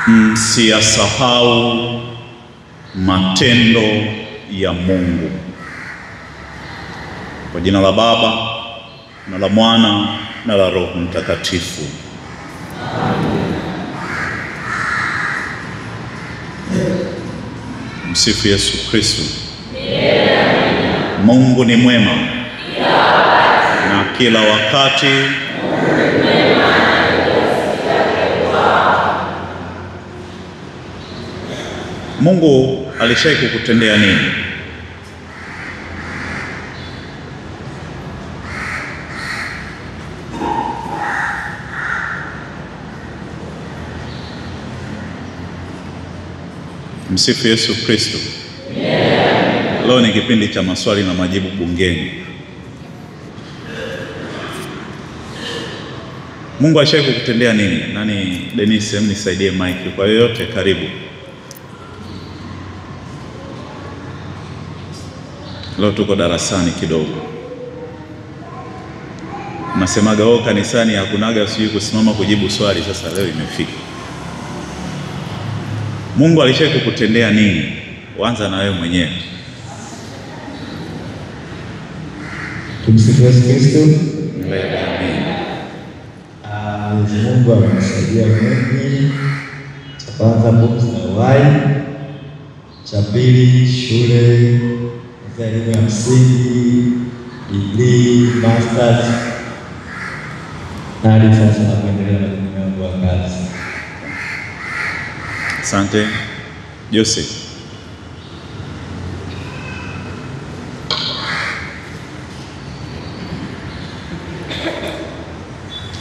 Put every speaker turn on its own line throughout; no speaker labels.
Msiyasahau matendo ya Mungu. Kwa jina la Baba na la Mwana na la Roho Mtakatifu. Msifu Yesu Kristo. Mungu ni mwema na kila wakati. Mungu alishai kukutendea nini? Msifu Yesu Kristo. Leo ni kipindi cha maswali na majibu bungeni. Mungu alishai kukutendea nini? Nani Denise, mnisaidie mic. Kwa yoyote karibu. Leo tuko darasani kidogo. Nasemaga wao kanisani hakunaga sijui kusimama kujibu swali, sasa leo imefika. Mungu alishai kukutendea nini? Anza na wewe mwenyewe.
Tumsifu Yesu Kristo.
Amen.
Mungu amenisaidia mengi. Cha kwanza pumzi na uhai. Cha pili shule za elimu ya msingi, degree, masters, na hadi sasa na kuendelea na elimu yangu ya kazi.
Asante. Joseph.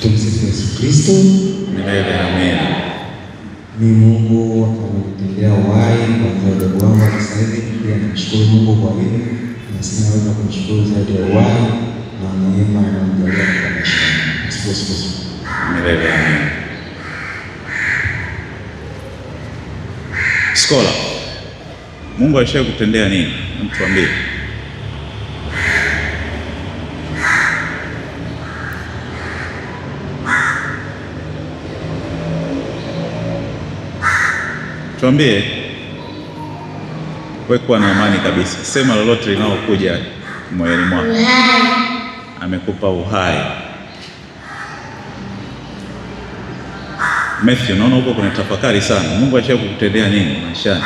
Tumsifu Yesu Kristo.
Milele amen.
Ni Mungu amenitendea uhai kuanzia udogo wangu hadi sasa hivi. Pia namshukuru Mungu kwa hilo, na sina uwezo wa kumshukuru zaidi ya uhai na neema anayonijalia katika maisha yangu. Msifu Yesu Kristo.
Milele amen. Skola, Mungu alishawahi kutendea nini? Mtuambie. Tuambie. Wewe kuwa na amani kabisa. Sema lolote linalokuja moyoni mwako. Amekupa uhai. Matthew, naona huko kuna tafakari sana. Mungu alishawahi kukutendea nini maishani?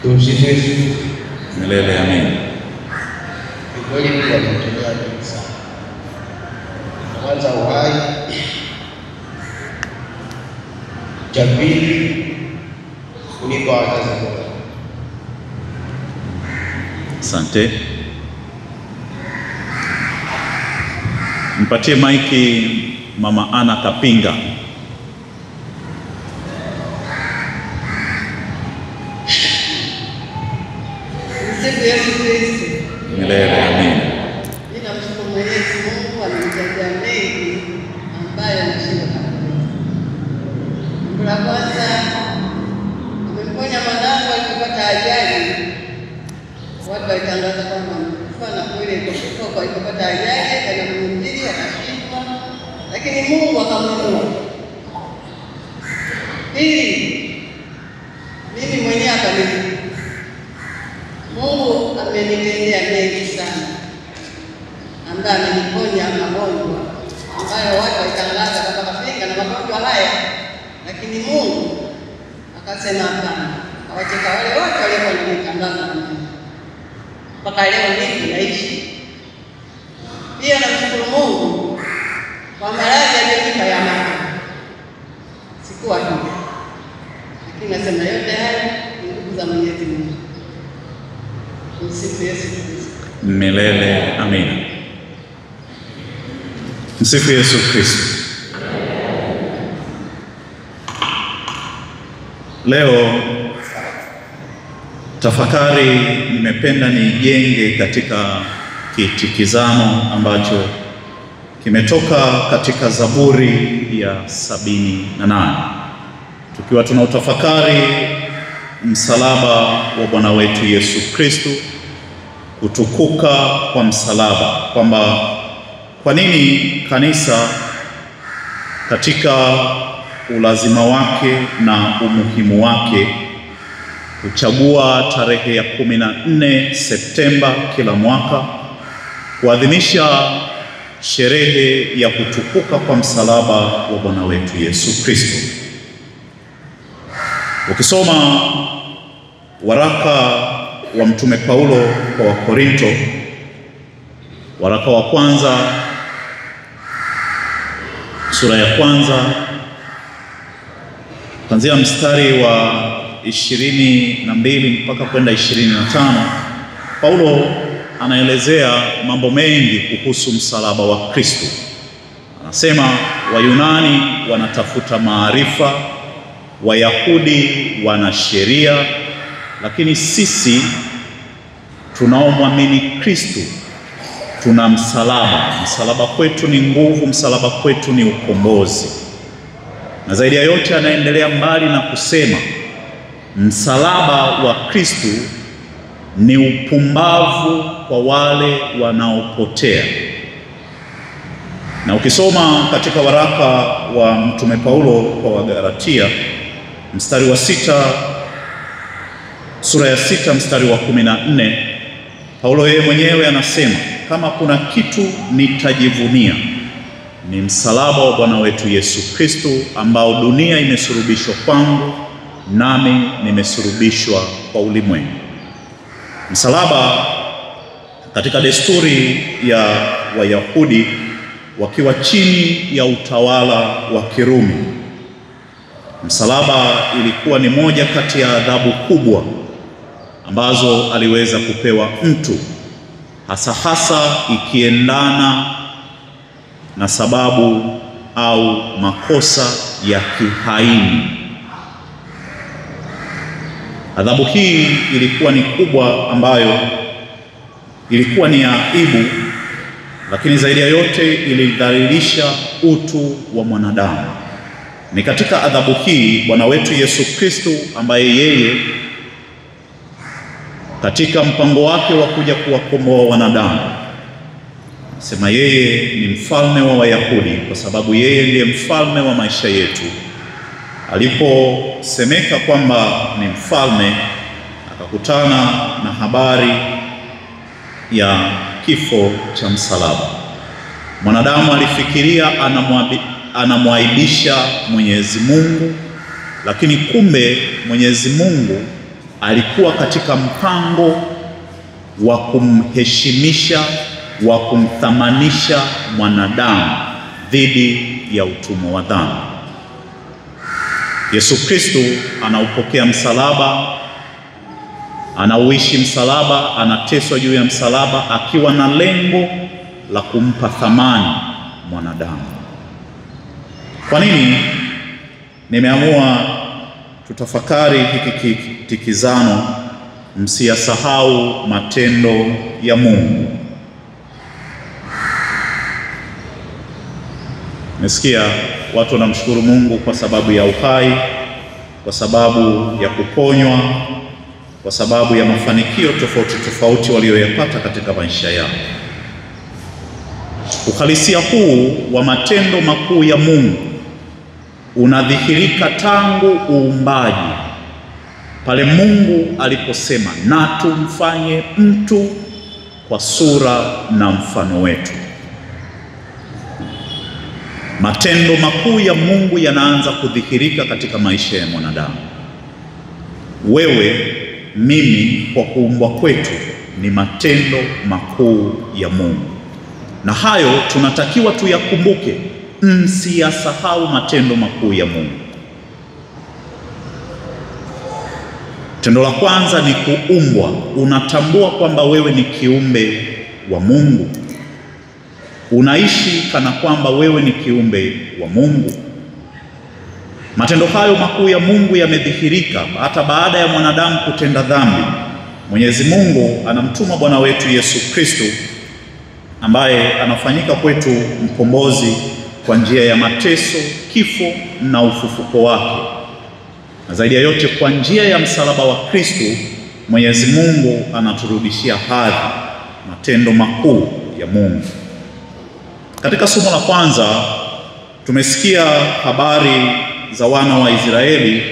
Tumsifu Yesu.
Milele amen.
Kweli Mungu amenitendea mengi sana. Kwanza uhai, cha pili kunipa wazazi bora.
Asante. Mpatie maiki Mama Ana Kapinga.
Msifu Yesu Kristo.
Milele amen.
Ninamshukuru Mwenyezi Mungu amenijalia mengi ambayo nashindwa kueleza. Jambo la kwanza, amemponya mwanangu alipopata ajali. Watu walitangaza kwamba amekufa, na kweli alikufa alipopata ajali, akaenda Muhimbili akashindwa, lakini Mungu akamwinua. Pili, mimi mwenyewe akamwinua. Mungu amenitendea mengi sana, ambaye ameniponya magonjwa ambayo watu walitangaza kwamba kafika na magonjwa haya, lakini Mungu akasema hapana, awacheka wale wote waliokuwa wamenitangaza na mimi. Mpaka leo mimi naishi. Pia namshukuru Mungu kwa maradhi aliyonipa ya mama. Sikuwa hivi, lakini nasema yote haya ni nguvu za Mwenyezi Mungu. Msifu Yesu Kristo.
Milele amina. Msifu Yesu Kristo. Leo tafakari nimependa nijenge katika kitikizano ambacho kimetoka katika Zaburi ya 78, tukiwa tunautafakari msalaba wa Bwana wetu Yesu Kristo, kutukuka kwa msalaba, kwamba Kwa nini kanisa katika ulazima wake na umuhimu wake kuchagua tarehe ya 14 Septemba kila mwaka kuadhimisha sherehe ya kutukuka kwa msalaba wa Bwana wetu Yesu Kristo? Ukisoma waraka wa Mtume Paulo kwa Wakorinto, waraka wa kwanza sura ya kwanza kuanzia mstari wa 22 mpaka kwenda 25, Paulo anaelezea mambo mengi kuhusu msalaba wa Kristo. Anasema Wayunani wanatafuta maarifa, Wayahudi wana sheria, lakini sisi tunaomwamini Kristo tuna msalaba. Msalaba kwetu ni nguvu, msalaba kwetu ni ukombozi. Na zaidi ya yote anaendelea mbali na kusema msalaba wa Kristo ni upumbavu kwa wale wanaopotea. Na ukisoma katika waraka wa Mtume Paulo kwa Wagalatia mstari wa 6, sura ya 6 mstari wa 14, Paulo yeye mwenyewe anasema kama kuna kitu nitajivunia ni msalaba wa Bwana wetu Yesu Kristo, ambao dunia imesulubishwa kwangu nami nimesulubishwa kwa ulimwengu. Msalaba katika desturi ya Wayahudi wakiwa chini ya utawala wa Kirumi, msalaba ilikuwa ni moja kati ya adhabu kubwa ambazo aliweza kupewa mtu, hasa hasa ikiendana na sababu au makosa ya kihaini. Adhabu hii ilikuwa ni kubwa, ambayo ilikuwa ni ya aibu, lakini zaidi ya yote ilidhalilisha utu wa mwanadamu. Ni katika adhabu hii Bwana wetu Yesu Kristo, ambaye yeye katika mpango wake wa kuja kuwakomboa wanadamu, sema yeye ni mfalme wa Wayahudi kwa sababu yeye ndiye mfalme wa maisha yetu. Aliposemeka kwamba ni mfalme, akakutana na habari ya kifo cha msalaba. Mwanadamu alifikiria anamwaibisha Mwenyezi Mungu, lakini kumbe Mwenyezi Mungu alikuwa katika mpango wa kumheshimisha, wa kumthamanisha mwanadamu dhidi ya utumwa wa dhambi. Yesu Kristo anaupokea msalaba, anauishi msalaba, anateswa juu ya msalaba akiwa na lengo la kumpa thamani mwanadamu. Kwa nini nimeamua tutafakari hiki kitikizano, msiyasahau matendo ya Mungu? Nisikia watu wanamshukuru Mungu kwa sababu ya uhai, kwa sababu ya kuponywa, kwa sababu ya mafanikio tofauti tofauti walioyapata katika maisha yao. Uhalisia huu wa matendo makuu ya Mungu unadhihirika tangu uumbaji, pale Mungu aliposema na tumfanye mtu kwa sura na mfano wetu. Matendo makuu ya Mungu yanaanza kudhihirika katika maisha ya mwanadamu. Wewe, mimi, kwa kuumbwa kwetu ni matendo makuu ya Mungu, na hayo tunatakiwa tuyakumbuke. Msiyasahau matendo makuu ya Mungu. Tendo la kwanza ni kuumbwa. Unatambua kwamba wewe ni kiumbe wa Mungu. Unaishi kana kwamba wewe ni kiumbe wa Mungu. Matendo hayo makuu ya Mungu yamedhihirika hata baada ya mwanadamu kutenda dhambi. Mwenyezi Mungu anamtuma Bwana wetu Yesu Kristo, ambaye anafanyika kwetu mkombozi kwa njia ya mateso, kifo na ufufuko wake. Na zaidi ya yote, kwa njia ya msalaba wa Kristo, Mwenyezi Mungu anaturudishia hadhi, matendo makuu ya Mungu. Katika somo la kwanza tumesikia habari za wana wa Israeli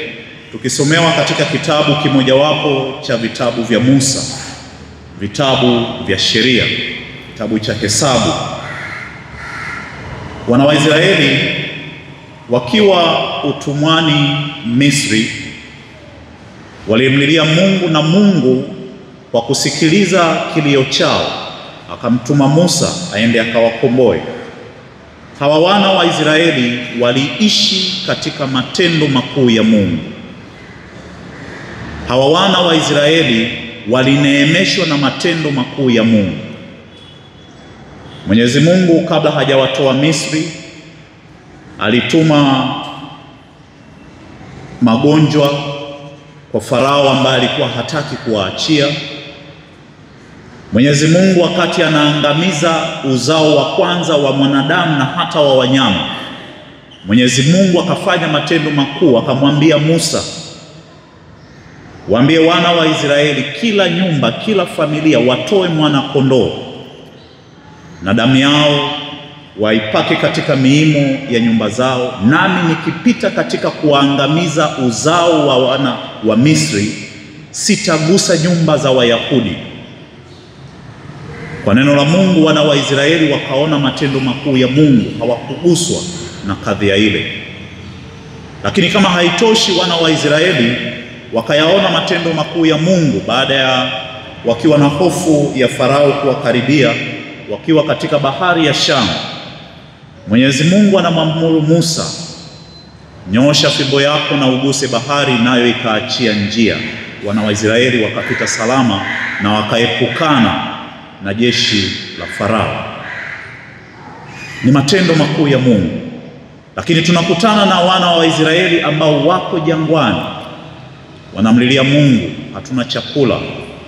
tukisomewa katika kitabu kimojawapo cha vitabu vya Musa, vitabu vya sheria, kitabu cha Hesabu. Wana wa Israeli wakiwa utumwani Misri walimlilia Mungu, na Mungu kwa kusikiliza kilio chao akamtuma Musa aende akawakomboe. Hawa wana wa Israeli waliishi katika matendo makuu ya Mungu. Hawa wana wa Israeli walineemeshwa na matendo makuu ya Mungu. Mwenyezi Mungu kabla hajawatoa Misri alituma magonjwa kwa Farao ambaye alikuwa hataki kuwaachia. Mwenyezi Mungu wakati anaangamiza uzao wa kwanza wa mwanadamu na hata wa wanyama, Mwenyezi Mungu akafanya matendo makuu, akamwambia Musa, waambie wana wa Israeli kila nyumba, kila familia watoe mwana kondoo na damu yao waipake katika miimo ya nyumba zao, nami nikipita katika kuangamiza uzao wa wana wa Misri sitagusa nyumba za Wayahudi. Kwa neno la Mungu wana wa Israeli wakaona matendo makuu ya Mungu, hawakuguswa na kadhia ile. Lakini kama haitoshi, wana wa Israeli wakayaona matendo makuu ya Mungu baada ya wakiwa na hofu ya Farao kuwakaribia, wakiwa katika bahari ya Shamu. Mwenyezi Mungu anamwamuru Musa, nyoosha fimbo yako na uguse bahari, nayo ikaachia njia. Wana wa Israeli wakapita salama na wakaepukana na jeshi la Farao. Ni matendo makuu ya Mungu. Lakini tunakutana na wana wa Israeli ambao wako jangwani, wanamlilia Mungu, hatuna chakula.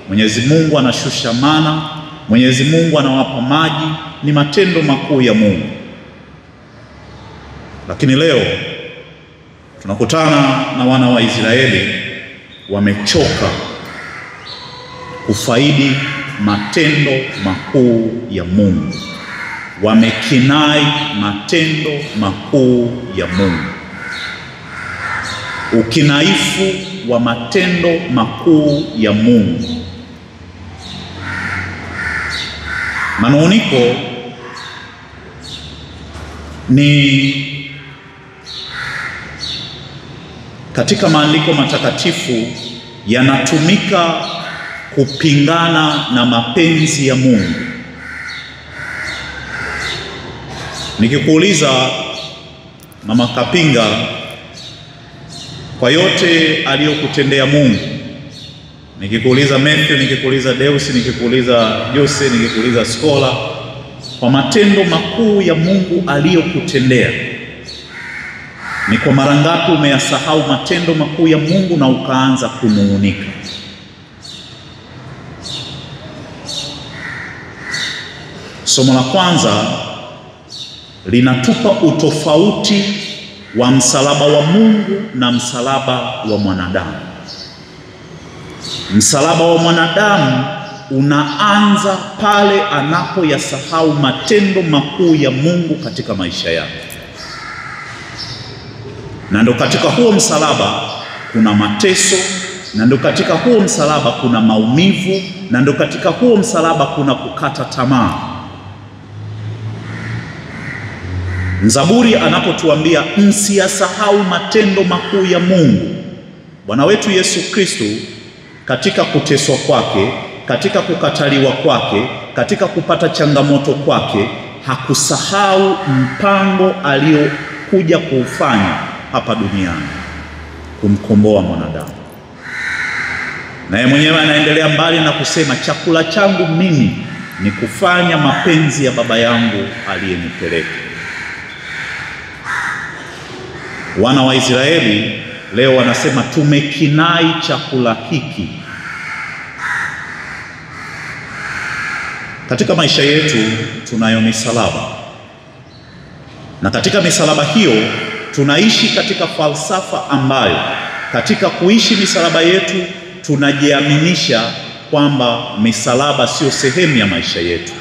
Mwenyezi Mungu anashusha mana, Mwenyezi Mungu anawapa maji. Ni matendo makuu ya Mungu. Lakini leo tunakutana na wana wa Israeli wamechoka kufaidi matendo makuu ya Mungu, wamekinai matendo makuu ya Mungu. Ukinaifu wa matendo makuu ya Mungu. Manung'uniko ni katika maandiko matakatifu yanatumika kupingana na mapenzi ya Mungu. Nikikuuliza Mama Kapinga, kwa yote aliyokutendea Mungu, nikikuuliza Matthew, nikikuuliza Deus, nikikuuliza Jose, nikikuuliza Skola, kwa matendo makuu ya Mungu aliyokutendea, ni kwa mara ngapi umeyasahau matendo makuu ya Mungu na ukaanza kunung'unika? Somo la kwanza linatupa utofauti wa msalaba wa Mungu na msalaba wa mwanadamu. Msalaba wa mwanadamu unaanza pale anapoyasahau matendo makuu ya Mungu katika maisha yake. Na ndo katika huo msalaba kuna mateso, na ndo katika huo msalaba kuna maumivu, na ndo katika huo msalaba kuna kukata tamaa. Mzaburi anapotuambia msiyasahau matendo makuu ya Mungu, Bwana wetu Yesu Kristo katika kuteswa kwake, katika kukataliwa kwake, katika kupata changamoto kwake, hakusahau mpango aliokuja kuufanya hapa duniani, kumkomboa mwanadamu. Na yeye mwenyewe anaendelea mbali na kusema, chakula changu mimi ni kufanya mapenzi ya Baba yangu aliyenipeleka. Wana wa Israeli leo wanasema tumekinai chakula hiki. Katika maisha yetu tunayo misalaba, na katika misalaba hiyo tunaishi katika falsafa ambayo katika kuishi misalaba yetu tunajiaminisha kwamba misalaba sio sehemu ya maisha yetu.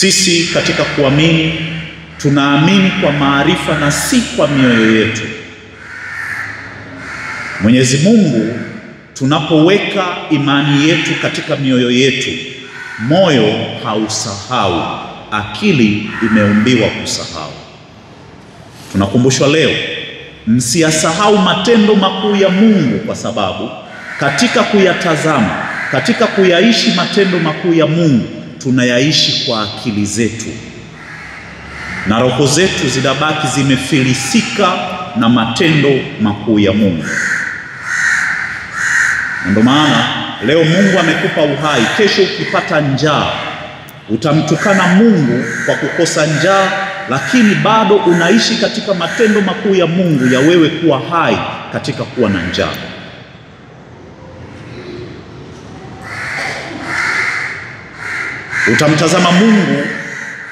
Sisi katika kuamini tunaamini kwa maarifa na si kwa mioyo yetu. Mwenyezi Mungu, tunapoweka imani yetu katika mioyo yetu, moyo hausahau, akili imeumbiwa kusahau. Tunakumbushwa leo, msiyasahau matendo makuu ya Mungu, kwa sababu katika kuyatazama, katika kuyaishi matendo makuu ya Mungu, tunayaishi kwa akili zetu, na roho zetu zinabaki zimefilisika na matendo makuu ya Mungu. Ndio maana leo Mungu amekupa uhai, kesho ukipata njaa utamtukana Mungu kwa kukosa njaa, lakini bado unaishi katika matendo makuu ya Mungu ya wewe kuwa hai katika kuwa na njaa. Utamtazama Mungu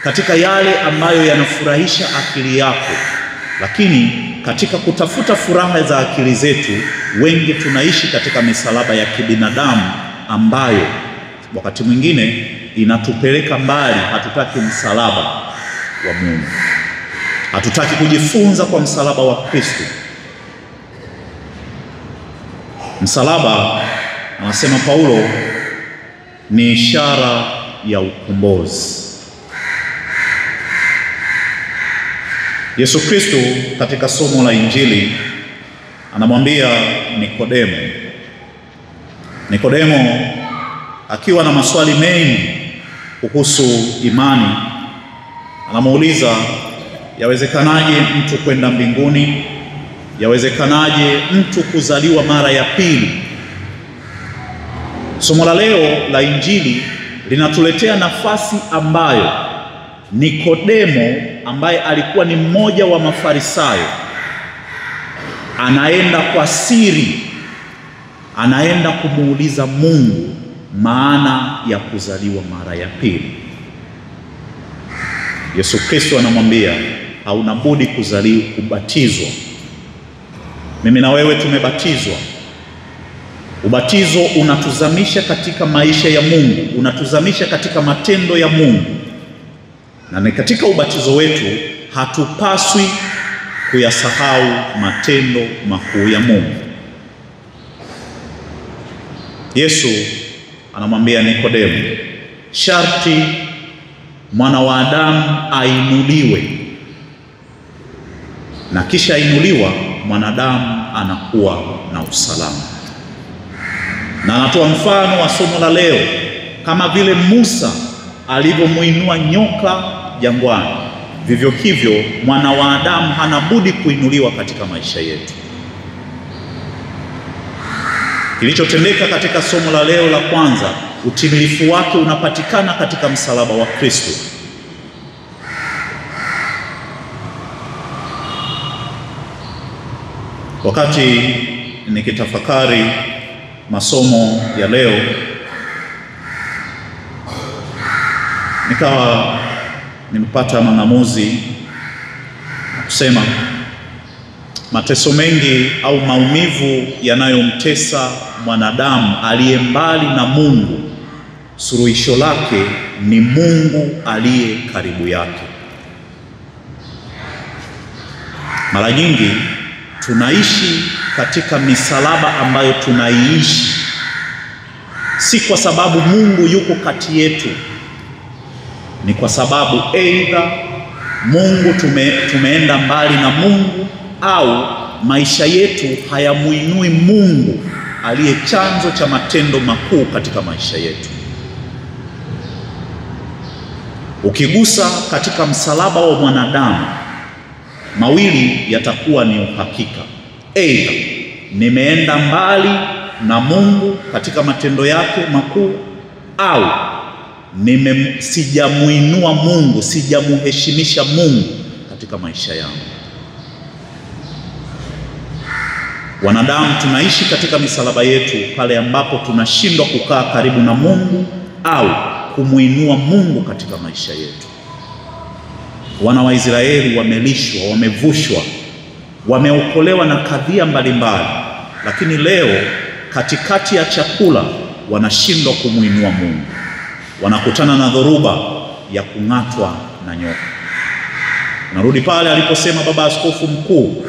katika yale ambayo yanafurahisha akili yako, lakini katika kutafuta furaha za akili zetu, wengi tunaishi katika misalaba ya kibinadamu ambayo wakati mwingine inatupeleka mbali. Hatutaki msalaba wa Mungu, hatutaki kujifunza kwa msalaba wa Kristo. Msalaba, anasema Paulo, ni ishara ya ukombozi. Yesu Kristo katika somo la Injili anamwambia Nikodemo. Nikodemo akiwa na maswali mengi kuhusu imani, anamuuliza, yawezekanaje mtu kwenda mbinguni? Yawezekanaje mtu kuzaliwa mara ya pili? Somo la leo la Injili linatuletea nafasi ambayo Nikodemo, ambaye alikuwa ni mmoja wa Mafarisayo, anaenda kwa siri, anaenda kumuuliza Mungu maana ya kuzaliwa mara ya pili. Yesu Kristo anamwambia, hauna budi kuzaliwa, kubatizwa. Mimi na wewe tumebatizwa. Ubatizo unatuzamisha katika maisha ya Mungu, unatuzamisha katika matendo ya Mungu. Na ni katika ubatizo wetu hatupaswi kuyasahau matendo makuu ya Mungu. Yesu anamwambia Nikodemo, sharti mwana wa Adamu ainuliwe, na kisha ainuliwa mwanadamu anakuwa na usalama. Na anatoa mfano wa somo la leo, kama vile Musa alivyomuinua nyoka jangwani, vivyo hivyo mwana wa Adamu hana budi kuinuliwa katika maisha yetu. Kilichotendeka katika somo la leo la kwanza, utimilifu wake unapatikana katika msalaba wa Kristo. Wakati nikitafakari masomo ya leo, nikawa nimepata mang'amuzi na kusema mateso mengi au maumivu yanayomtesa mwanadamu aliye mbali na Mungu, suluhisho lake ni Mungu aliye karibu yake. Mara nyingi tunaishi katika misalaba ambayo tunaiishi si kwa sababu Mungu yuko kati yetu, ni kwa sababu aidha Mungu tumeenda mbali na Mungu, au maisha yetu hayamuinui Mungu aliye chanzo cha matendo makuu katika maisha yetu. Ukigusa katika msalaba wa mwanadamu, mawili yatakuwa ni uhakika: aidha nimeenda mbali na Mungu katika matendo yake makuu, au sijamuinua Mungu, sijamuheshimisha Mungu katika maisha yangu. Wanadamu tunaishi katika misalaba yetu pale ambapo tunashindwa kukaa karibu na Mungu au kumuinua Mungu katika maisha yetu. Wana wa Israeli wamelishwa, wamevushwa, wameokolewa na kadhia mbalimbali, lakini leo katikati ya chakula wanashindwa kumuinua Mungu. Wanakutana na dhoruba ya kung'atwa na nyoka. Narudi pale aliposema Baba Askofu Mkuu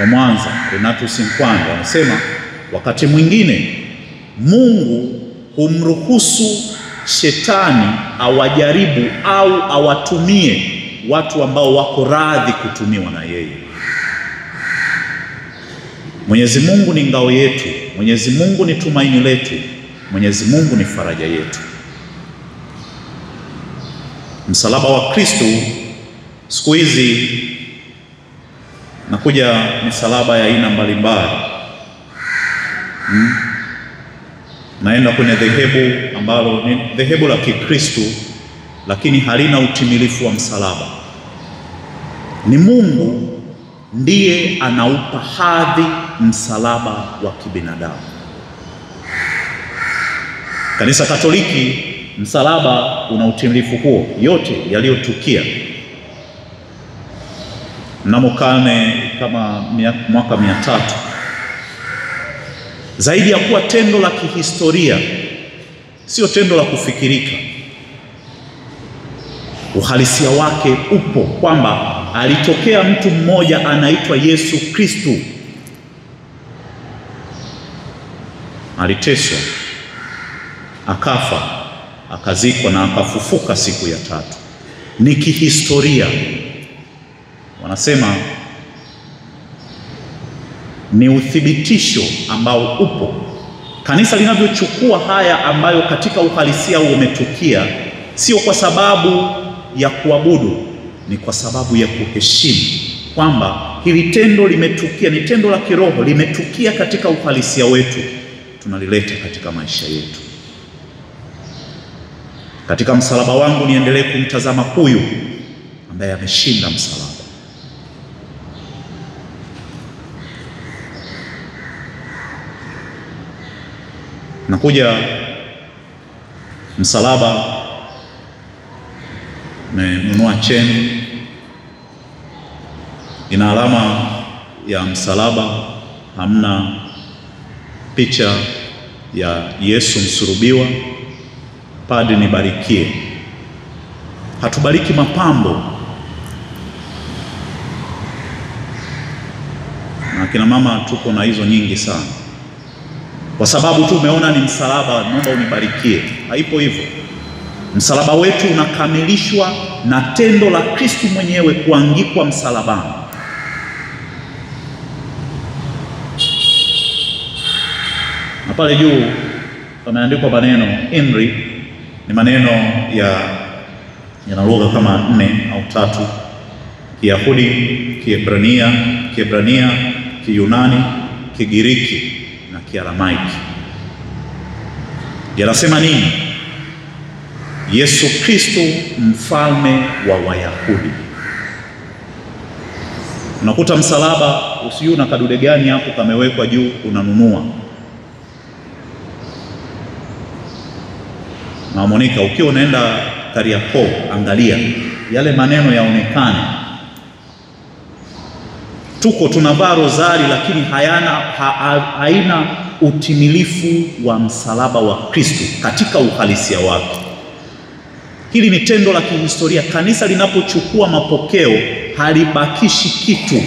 wa Mwanza Renatus Nkwando, anasema wakati mwingine Mungu humruhusu shetani awajaribu au awatumie watu ambao wako radhi kutumiwa na yeye. Mwenyezi Mungu ni ngao yetu, Mwenyezi Mungu ni tumaini letu, Mwenyezi Mungu ni faraja yetu. Msalaba wa Kristo siku hizi nakuja misalaba ya aina mbalimbali. Naenda kwenye dhehebu ambalo ni dhehebu la Kikristo, lakini halina utimilifu wa msalaba. Ni Mungu ndiye anaupa hadhi msalaba wa kibinadamu. Kanisa Katoliki msalaba una utimilifu huo, yote yaliyotukia mnamo karne kama mwaka 300, zaidi ya kuwa tendo la kihistoria, sio tendo la kufikirika. Uhalisia wake upo kwamba alitokea mtu mmoja anaitwa Yesu Kristo, aliteswa, akafa, akazikwa na akafufuka siku ya tatu. Ni kihistoria. Wanasema ni uthibitisho ambao upo. Kanisa linavyochukua haya ambayo katika uhalisia umetukia, sio kwa sababu ya kuabudu, ni kwa sababu ya kuheshimu kwamba hili tendo limetukia, ni tendo la kiroho, limetukia katika uhalisia wetu, tunalileta katika maisha yetu. Katika msalaba wangu niendelee kumtazama huyu ambaye ameshinda msalaba. Nakuja msalaba, nimenunua cheni ina alama ya msalaba, hamna picha ya Yesu msulubiwa. Padri nibarikie. Hatubariki mapambo. Na kina mama tuko na hizo nyingi sana. Kwa sababu tu umeona ni msalaba, naomba unibarikie. Haipo hivyo. Msalaba wetu unakamilishwa na tendo la Kristo mwenyewe kuangikwa msalabani. Na pale juu pameandikwa maneno INRI, ni maneno yana lugha kama 4 au 3: Kiyahudi, Kiebrania, Kiyunani, Kigiriki na Kiaramaiki. Yanasema nini? Yesu Kristo mfalme wa Wayahudi. Unakuta msalaba usiyo na kadude gani hapo kamewekwa juu, unanunua. Na Monica, ukiwa unaenda Kariakoo, angalia yale maneno yaonekane. Tuko tunavaa rozari, lakini haina utimilifu wa msalaba wa Kristo katika uhalisia wake. Hili ni tendo la kihistoria. Kanisa linapochukua mapokeo halibakishi kitu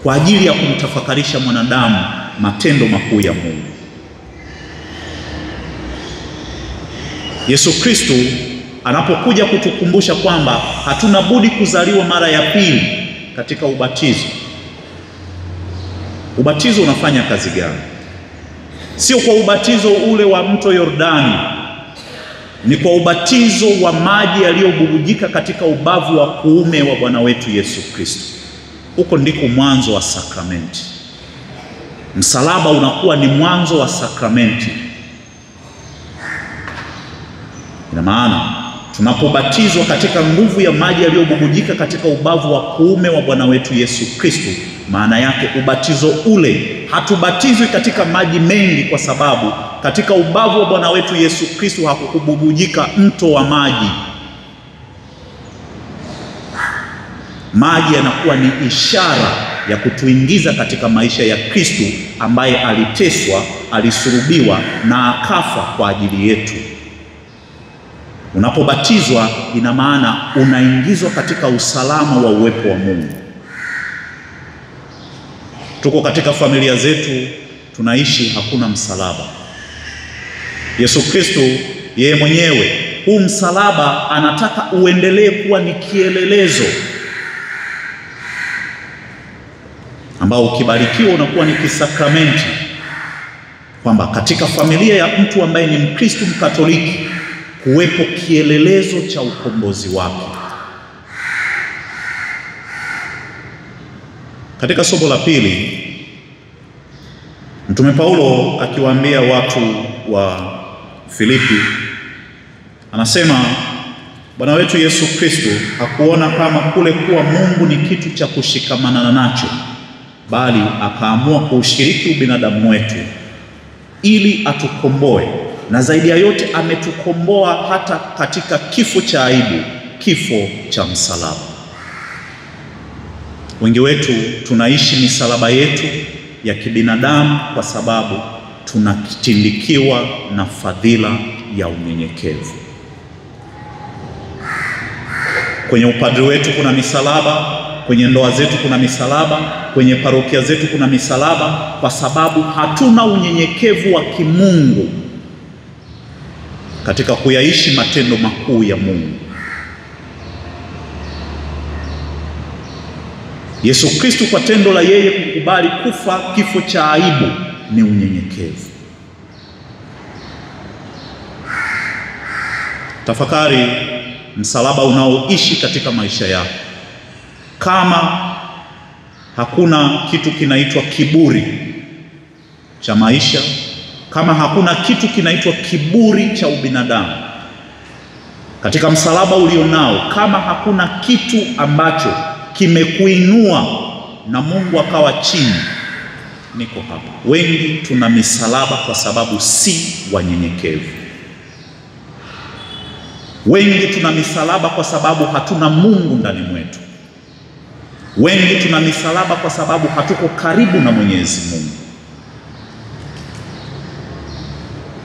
kwa ajili ya kumtafakarisha mwanadamu matendo makuu ya Mungu. Yesu Kristo anapokuja kutukumbusha kwamba hatuna budi kuzaliwa mara ya pili katika ubatizo. Ubatizo unafanya kazi gani? Sio kwa ubatizo ule wa mto Yordani, ni kwa ubatizo wa maji yaliyobubujika katika ubavu wa kuume wa Bwana wetu Yesu Kristo. Huko ndiko mwanzo wa sakramenti. Msalaba unakuwa ni mwanzo wa sakramenti. Ina maana tunapobatizwa katika nguvu ya maji yaliyobubujika katika ubavu wa kuume wa Bwana wetu Yesu Kristo, maana yake ubatizo ule, hatubatizwi katika maji mengi, kwa sababu katika ubavu wa Bwana wetu Yesu Kristo hakukububujika mto wa maji. Maji yanakuwa ni ishara ya kutuingiza katika maisha ya Kristo ambaye aliteswa, alisulubiwa na akafa kwa ajili yetu. Unapobatizwa ina maana unaingizwa katika usalama wa uwepo wa Mungu. Tuko katika familia zetu tunaishi, hakuna msalaba. Yesu Kristo yeye mwenyewe, huu msalaba anataka uendelee kuwa ni kielelezo ambao ukibarikiwa unakuwa ni kisakramenti, kwamba katika familia ya mtu ambaye ni Mkristo Mkatoliki kuwepo kielelezo cha ukombozi wake. Katika somo la pili, Mtume Paulo akiwaambia watu wa Filipi anasema Bwana wetu Yesu Kristo hakuona kama kule kuwa Mungu ni kitu cha kushikamana nacho, bali akaamua kuushiriki ubinadamu wetu ili atukomboe, na zaidi ya yote ametukomboa hata katika kifo cha aibu, kifo cha msalaba. Wengi wetu tunaishi misalaba yetu ya kibinadamu kwa sababu tunatindikiwa na fadhila ya unyenyekevu. Kwenye upadri wetu kuna misalaba, kwenye ndoa zetu kuna misalaba, kwenye parokia zetu kuna misalaba, kwa sababu hatuna unyenyekevu wa kimungu katika kuyaishi matendo makuu ya Mungu. Yesu Kristo kwa tendo la yeye kukubali kufa kifo cha aibu ni unyenyekevu. Tafakari msalaba unaoishi katika maisha yako. Kama hakuna kitu kinaitwa kiburi cha maisha, kama hakuna kitu kinaitwa kiburi cha ubinadamu katika msalaba ulionao, kama hakuna kitu ambacho kimekuinua na Mungu akawa chini, niko hapa. Wengi tuna misalaba kwa sababu si wanyenyekevu. Wengi tuna misalaba kwa sababu hatuna Mungu ndani mwetu. Wengi tuna misalaba kwa sababu hatuko karibu na Mwenyezi Mungu.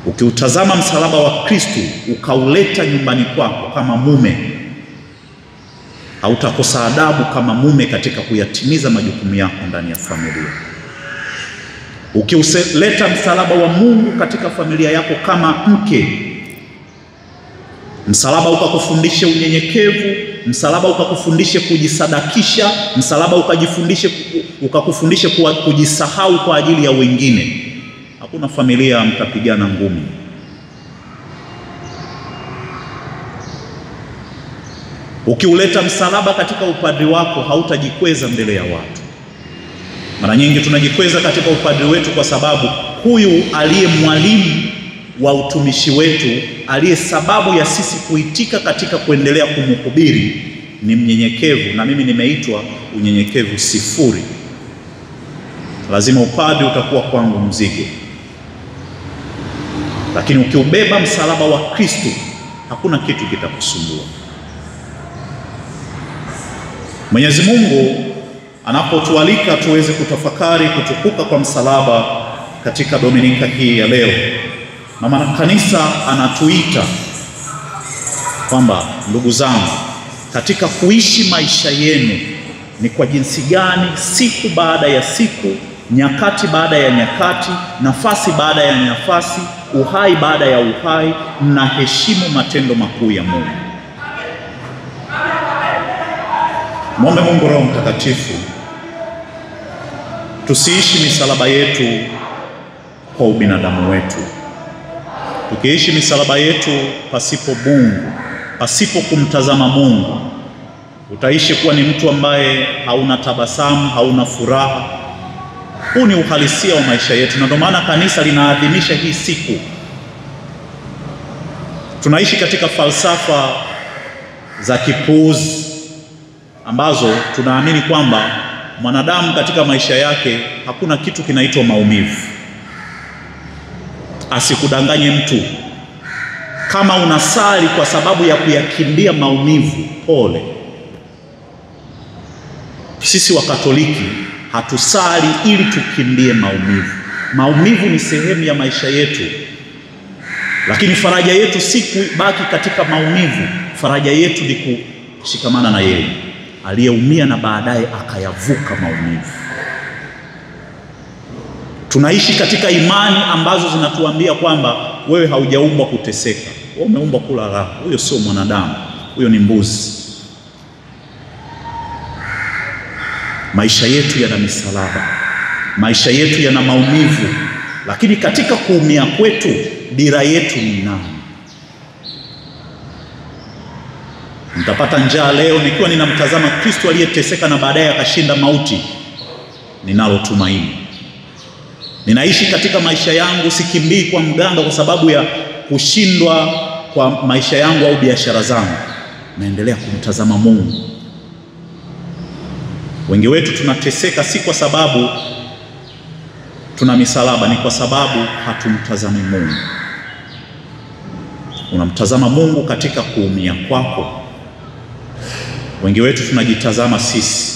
Ukiutazama msalaba wa Kristo ukauleta nyumbani kwako kama mume, hautakosa adabu kama mume katika kuyatimiza majukumu yako ndani ya familia. Ukiuleta msalaba wa Mungu katika familia yako kama mke, msalaba ukakufundishe unyenyekevu, msalaba ukakufundishe kujisadakisha, msalaba ukakufundishe kujisahau kwa ajili ya wengine, hakuna familia mtapigana ngumi. Ukiuleta msalaba katika upadri wako, hautajikweza mbele ya watu. Mara nyingi tunajikweza katika upadri wetu kwa sababu huyu aliye mwalimu wa utumishi wetu, aliye sababu ya sisi kuitika katika kuendelea kumhubiri, ni mnyenyekevu, na mimi nimeitwa unyenyekevu sifuri. Lazima upadri utakuwa kwangu mzigo. Lakini ukiubeba msalaba wa Kristo, hakuna kitu kitakusumbua. Mwenyezi Mungu anapotualika tuweze kutafakari kutukuka kwa msalaba katika Dominika hii ya leo, Mama Kanisa anatuita kwamba ndugu zangu, katika kuishi maisha yenu ni kwa jinsi gani siku baada ya siku, nyakati baada ya nyakati, nafasi baada ya nafasi, uhai baada ya uhai, mnaheshimu matendo makuu ya Mungu. Mwombe Mungu Roho Mtakatifu tusiishi misalaba yetu kwa ubinadamu wetu. Tukiishi misalaba yetu pasipo Mungu, pasipo kumtazama Mungu, utaishi kuwa ni mtu ambaye hauna tabasamu, hauna furaha. Huu ni uhalisia wa maisha yetu, na ndio maana kanisa linaadhimisha hii siku. Tunaishi katika falsafa za kipuuzi ambazo tunaamini kwamba mwanadamu katika maisha yake hakuna kitu kinaitwa maumivu. Asikudanganye mtu. Kama unasali kwa sababu ya kuyakimbia maumivu, pole. Sisi wa Katoliki hatusali ili tukimbie maumivu. Maumivu ni sehemu ya maisha yetu. Lakini faraja yetu si kubaki katika maumivu. Faraja yetu ni kushikamana na yeye aliyeumia na baadaye akayavuka maumivu. Tunaishi katika imani ambazo zinatuambia kwamba wewe haujaumbwa kuteseka, wewe umeumbwa kula raha. Huyo sio mwanadamu, huyo ni mbuzi. Maisha yetu yana misalaba, maisha yetu yana maumivu, lakini katika kuumia kwetu dira yetu ni nani? Nitapata njaa leo nikiwa ninamtazama Kristo aliyeteseka na baadaye akashinda mauti, ninalo tumaini. Ninaishi katika maisha yangu, sikimbii kwa mganga kwa sababu ya kushindwa kwa maisha yangu au biashara zangu. Naendelea kumtazama Mungu. Wengi wetu tunateseka si kwa sababu tuna misalaba, ni kwa sababu hatumtazami Mungu. Unamtazama Mungu katika kuumia kwako. Wengi wetu tunajitazama sisi,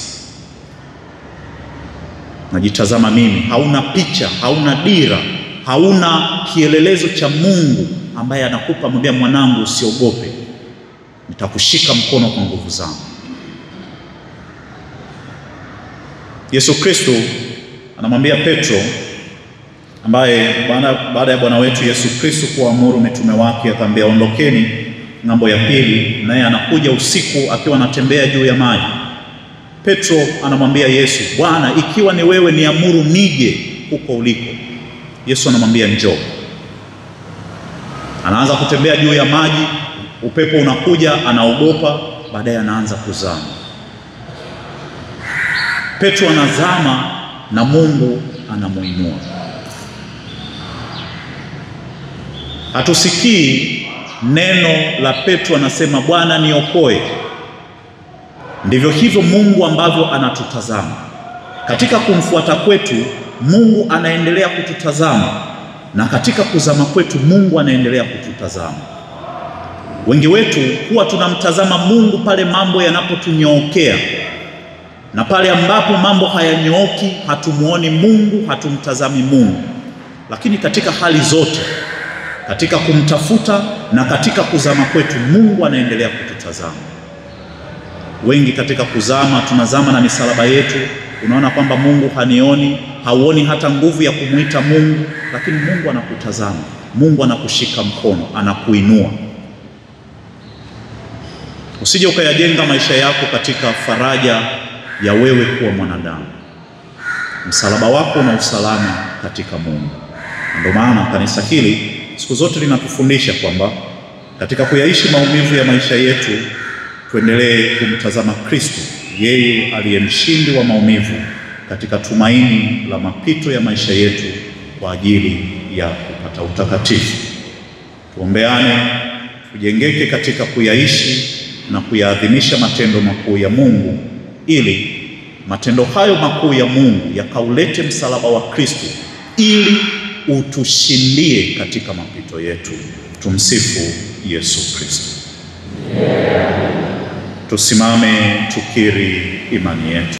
najitazama mimi. Hauna picha, hauna dira, hauna kielelezo cha Mungu ambaye anakupa, mwambia mwanangu, usiogope, nitakushika mkono kwa nguvu zangu. Yesu Kristo anamwambia Petro, ambaye baada ya Bwana wetu Yesu Kristo kuamuru mitume wake akamwambia ondokeni ng'ambo ya pili, naye anakuja usiku akiwa anatembea juu ya maji. Petro anamwambia Yesu, Bwana, ikiwa ni wewe niamuru nije huko uliko. Yesu anamwambia njoo. Anaanza kutembea juu ya maji, upepo unakuja, anaogopa, baadaye anaanza kuzama. Petro anazama na Mungu anamuinua. Hatusikii neno la Petro anasema Bwana niokoe. Ndivyo hivyo Mungu ambavyo anatutazama. Katika kumfuata kwetu Mungu anaendelea kututazama, na katika kuzama kwetu Mungu anaendelea kututazama. Wengi wetu huwa tunamtazama Mungu pale mambo yanapotunyookea, na pale ambapo mambo hayanyooki hatumuoni Mungu, hatumtazami Mungu. Lakini katika hali zote, katika kumtafuta na katika kuzama kwetu, Mungu anaendelea kututazama. Wengi katika kuzama tunazama na misalaba yetu, unaona kwamba Mungu hanioni, hauoni hata nguvu ya kumuita Mungu, lakini Mungu anakutazama, Mungu anakushika mkono, anakuinua. Usije ukayajenga maisha yako katika faraja ya wewe kuwa mwanadamu. Msalaba wako una usalama katika Mungu. Ndio maana kanisa hili siku zote linatufundisha kwamba katika kuyaishi maumivu ya maisha yetu tuendelee kumtazama Kristo, yeye aliye mshindi wa maumivu, katika tumaini la mapito ya maisha yetu kwa ajili ya kupata utakatifu. Tuombeane, tujengeke katika kuyaishi na kuyaadhimisha matendo makuu ya Mungu, ili matendo hayo makuu ya Mungu yakaulete msalaba wa Kristo, ili utushindie katika mapito yetu. Tumsifu Yesu Kristo. Tusimame tukiri imani yetu.